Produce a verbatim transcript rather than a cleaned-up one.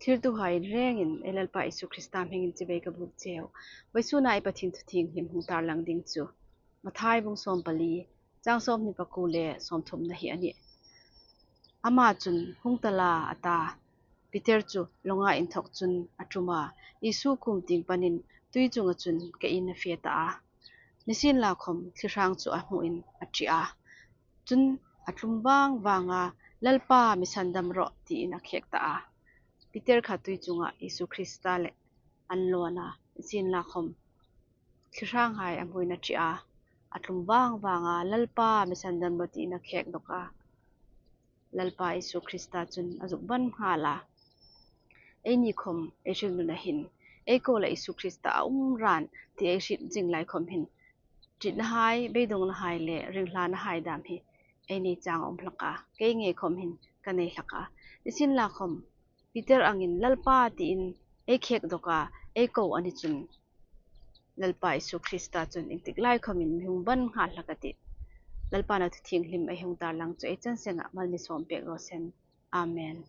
Thlirtuhai rengin ei Lalpa Isu Krista hmingin chibai ka buk cheu. Vawisuna ei Pathien thu thienghlim hung tarlang ding chu Mathai bung sawmpali, chang sawmhni pakuo le sawmthumna hi a nih. Ama chun, "Hung ta la," a ta. Peter chu lawnga inthawk chun a ṭum a, Isu kuom tieng panin tui chunga chun kein a fe ta a. Nisienlakhom thlihrang chu a hmuin a ṭi a. Chun a tlum vang vanga, "Lalpa, mi sandam rawh," tiin a khek ta a. Peter kha tui chunga Isu Krista le an lawn a, nisienlakhom thlihranghai a hmuin a ṭi a. A tlum vang vanga, "Lalpa, mi sandam rawh," tiin a khek dawk a. Lalpa Isu Krista chun a zuk ban nghal a. Eini khom ei hringnuna hin, ei ko la Isu Krista a um ran ti ei hriet zing lai khom hin, ṭitnahai, beidawngnahai le ringhlana hai dam hi ei nei chang a um hlak a, kei ngei khom hin ka nei hlak a. Nisienlakhom Peter angin, "Lalpa," tiin ei khek dawk a, ei ko a ni chun Lalpa Isu Krista chun iengtik lai khomin mi hung ban nghal hlak a tih. Lalpan a thu thienghlim ei hung tarlang chu ei chan senga mal mi sawm pek raw se. Amen.